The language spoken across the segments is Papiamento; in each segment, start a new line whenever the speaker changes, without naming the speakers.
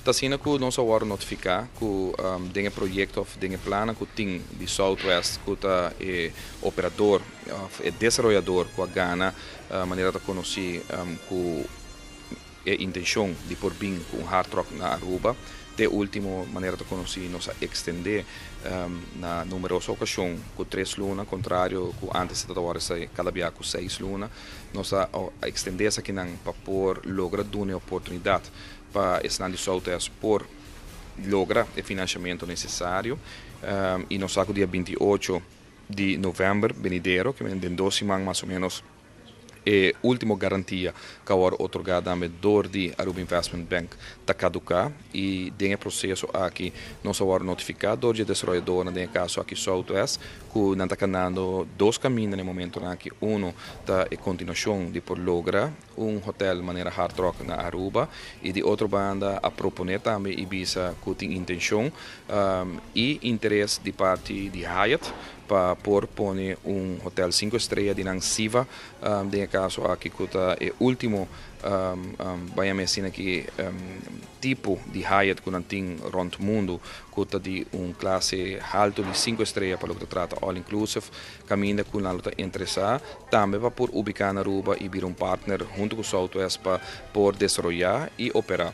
Ta asina cu nos a wordo notifica cu den e proyecto of den e plannan cu tin di Southwest cu ta e operador of e desaroyador cu a gana manera ta conoci cu e intencion di por bin cu un Hard Rock na Aruba. Te ultimo manera ta conoci nos a extende na numeroso ocasion cu 3 luna, contrario cu antes ta wordo esey cada bia cu 6 luna. Nos a extende esakinan pa por logra duna e oportunidad pa esnan di Southwest por logra e financiamento necesario. Y nos sa cu dia 28 di november venidero, cu den 2 siman mas o menos, e ultimo garantia cu a wordo otorga tambe door di Aruba Investment Bank ta caduca, y den e proceso aki nos a wordo notifica door di desaroyador, den e caso aki Southwest, cu nan ta canando 2 caminda na e momento aki. Uno ta e continuacion di por logra un hotel manera Hard Rock na Aruba, y di otro banda a propone tambe y bisa cu tin intencion y interes di parti di Hyatt pa por pone un hotel 5 estrella di nan Siva, den e caso aki cu ta e ultimo bay asina aki tipo di Hyatt cu nan tin rond mundo, cu ta di un clase halto di 5 estrella pa loke ta trata all inclusive, caminda cu nan ta interesa tambe pa por ubica na Aruba y bira un partner hunto cu Southwest pa por desaroya y opera.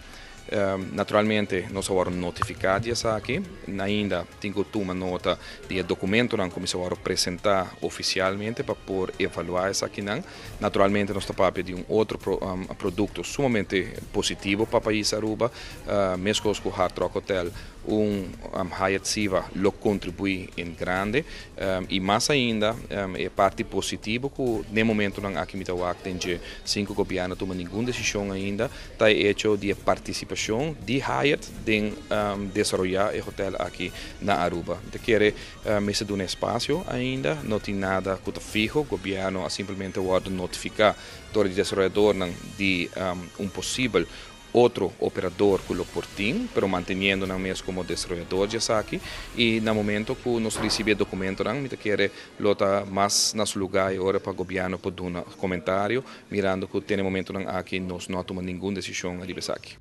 Naturalmente, nos a wordo notifica di esaki, ainda tin cu tuma nota di e documentonan cu a wordo presenta oficialmente pa por evalua esakinan. Naturalmente, nos ta papia di un otro producto sumamente positivo pa pais Aruba, mescos cu Hard Rock Hotel, un Hyatt Ziva lo contribui en grande, y mas ainda e parti positivo cu na momentonan aki mi ta wak den dje sin cu gobierno tuma ningun decision ainda, ta e hecho di participacion di Hyatt den desaroya e hotel aki na Aruba. Ta kere mester duna espacio ainda, no tin nada cu ta fiho, gobierno a simplemente wordo notifica door di desaroyadornan di un posibel otro operador cu lo por tin, pero manteniendo nan mes como desaroyador di esaki, y na momento cu nos ricibi documentonan, mi ta kere lo ta mas na su lugar y ora pa gobierno por duna comentario, mirando cu te na momentonan aki nos no a tuma ningun decision riba esaki.